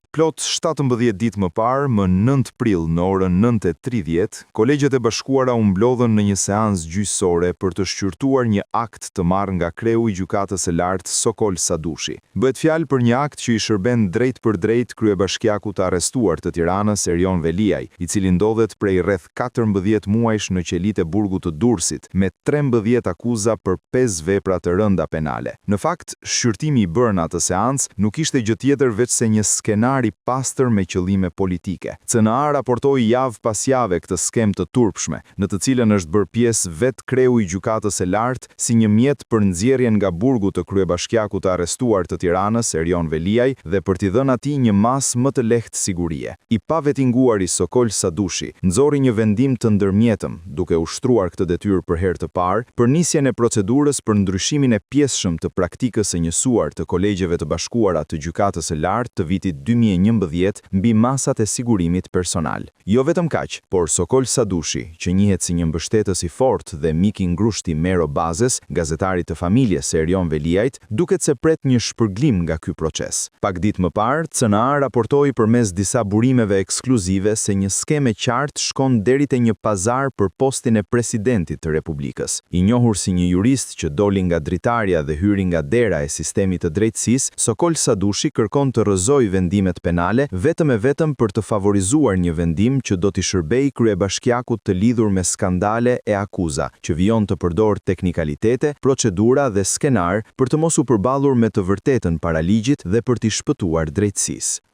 Plot 17 ditë më parë, më 9 prill në orën 9:30, Kolegjet e Bashkuara u mblodhën në një seancë gjyqësore për të shqyrtuar një akt të marrë nga kreu i Gjykatës së Lartë Sokol Sadushi. Bëhet fjalë për një akt që i shërben drejtpërdrejt kryebashkiakut të arrestuar të Tiranës, Erion Veliaj, i cili ndodhet prej rreth 14 muajsh në qelitë e burgut të Durrësit, me 13 akuza për pesë vepra të rënda penale. Në fakt, shqyrtimi i bërë në atë seancë nuk ishte gjë tjetër veçse një skenar i pastër me qëllime politike. CNA raportoi javë pas jave këtë skemë të turpshme, në të cilën është bërë pjesë vetë kreu i Gjykatës së Lartë si një mjet për nxjerrjen nga burgu të kryebashkiakut të arrestuar të Tiranës, Erion Veliaj, dhe për t'i dhënë atij një masë më të lehtë sigurie. I pavetinguari Sokol Sadushi nxori një vendim të ndërmjetëm, duke ushtruar këtë detyrë për herë të parë, për nisjen e procedurës për ndryshimin e pjesshëm të praktikës së njësuar të Kolegjeve të Bashkuara të Gjykatës së Lartë të vitit 2011 mbi masat e sigurimit personal. Jo vetëm kaq, por Sokol Sadushi, që njihet si një mbështetës i fortë dhe mik i ngushtë i Mero Bazes, gazetarit të familjes së Erion Veliajt, duket se pret një shpërglim nga ky proces. Pak ditë më parë, CNA raportoi përmes disa burimeve ekskluzive se një skemë e qartë shkon deri te një pazar për postin e presidentit të Republikës. I njohur si një jurist që doli nga dritarja dhe hyri nga dera e sistemit të drejtësisë, Sokol Sadushi kërkon të rrëzojë vendimet penale vetëm e vetëm për të favorizuar një vendim që do t'i shërbejë kryebashkiakut të lidhur me skandale e akuza, që vijon të përdorë teknikalitete, procedura dhe skenarë për të mos u përballur me të vërtetën para ligjit dhe për t'i shpëtuar drejtësisë.